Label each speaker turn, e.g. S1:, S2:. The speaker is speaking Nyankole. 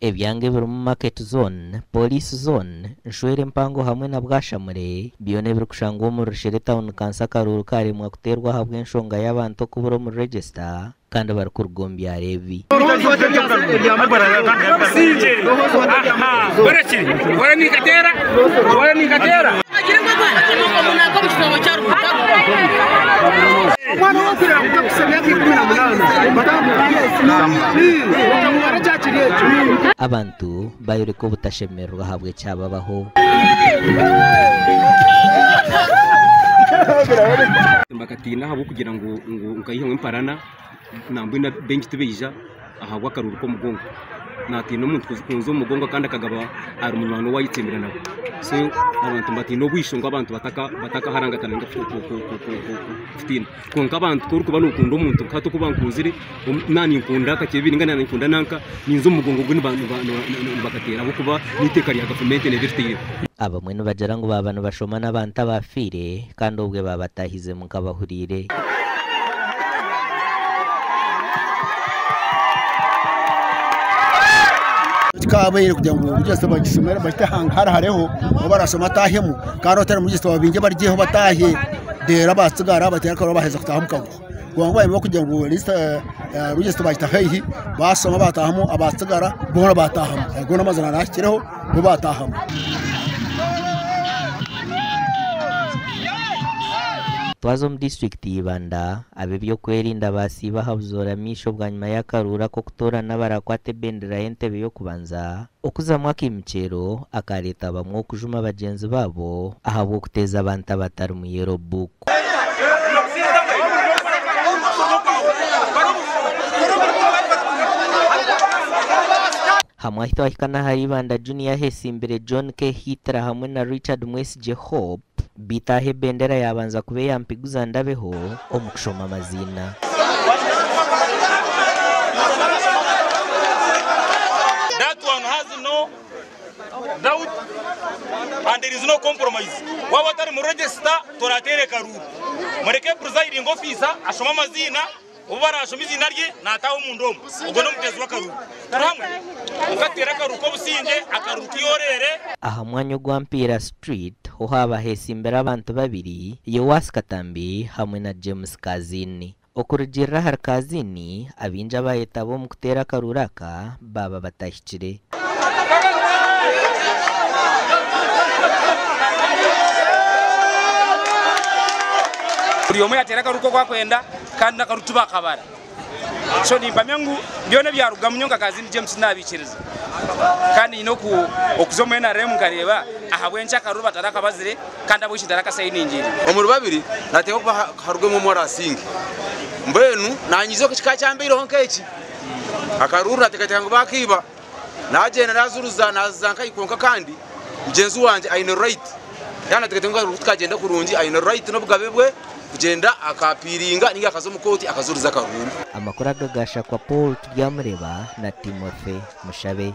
S1: Ebyanga ebirimu Market Zone, Police Zone, Nshwera Empango hamwe na Bwashamure byona ebirikushangwa omuri Rushere Town Kanso akaruuru karemwa kuteerwa ahabw'enshonga y'abantu okubura omuri register kandi barikuruga omu byaro ebi. Abantu bayoreka obutashemererwa ahabw'ekyababaho.
S2: Bakatiina ahabw'okugira ngu nkaihamu emparana nambwenu baingi tibaija ahabw'akaruru k'omugongo. Naatiina omuntu kunza omu mugongo kandi akagaba ari munywani ou wayetsimbire nawe. So abantu nibatiina obwisho ngu abantu batakaharangatana ninga kutiina. Kwonka abantu ku orikuba nookunda omuntu nka hati oku bankunzire, naaba ninkunda Kakyebiri ninga naaba ninkunda nanka, ninza omu mugongo gwe nibakateera ahabw'okuba n'eiteeka rya gavumenti niryo ritaireho.
S1: Abamwe nibagira ngu baaba nibashoma n'abantu abaafiire kandi obwe baabataahizemu nk'abahuriire.
S3: Kikabaire kugira ngu register bagishomere bagite hare hareho ou barashoma ataahemu kandi otari mu register babingye barugyeho bataahe reero abatsigara bateere akaruru baaheza kutaaha omu kaguha. Kwonka bayamba kugira ngu register bagita haihi bashoma bataahamu abatsigara boona bataahamu ago n'amazima nahikireho bo bataahamu.
S1: Twaza omu disiturikiti ya Ibanda, ab'ebyokwerinda baasiiba aha buzoora maisho bwanyima y'akaruuru ak'okutoorana abarakwate ebendera y'entebe y'okubanza okuzamu akaimukyeero akaareeta bamwe okujuma bagyenzi baabo ahabw'okuteeza abantu abatari mu yellow book. Hamwe ahi twahika n'ahari Ibanda Junior ahetsimbire John K. Hitler hamwe na Richard Mwesigye Hope beitu aha ebendera yabanza kuba eya Mpiguza Ndabeho omu kushoma amaziina.
S4: That one has no doubt and there is no compromise. Waaba otari mu register torateere karuuru. Mureke presiding officer ashome amaziina, obu baraashome eiziina rye naataaha omunda omwo. Ogwo n'omuteezi w'akaruuru. Turi hamwe? Mukateera akaruuru k'obusingye, akaruuru k'eihoreere.
S1: Aha mwanya ogwa Mpiira Street ho haaba hetsimbire abantu babiri, Yowasi Katambi hamwe na James Kazini. Okurugiirira ahari Kazini, abaingi abaayetaba omu kuteera akaruuru aka baaba batahikire.
S5: Buri omwe yateera akaruuru ke oku arikwenda kandi n'akaruuru tibakabara. So nimpamya ngu byona ebyarugamu nyowe nka Kazini James nabiikiriza kandi nyine okuza omu NRM nkareeba ahabw'enki akaruuru batarakabazire kandi ahabw'enki ntarakasayiningire.
S6: Omuri babiri nateekwa kuba harugwemu omwe oraasinge. Mbwenu naanye eizooba kikaba kyambaireho nk'eki. Akaruuru nateekateeka ngu baakaiba. Naagyenda naazuruza naaza nkahi kwonka kandi mugyenzi wangye aine right. Yaaba nateekateeka ngu akaruuru tikagyenda kurungi aine right n'obugabe bwe kugyenda akaapiiringa nainga akaza omu kooti akazuruza akaruuru.
S1: Amakuru aga gaashakwa Paul Turyamureba na Timothy Mushabe.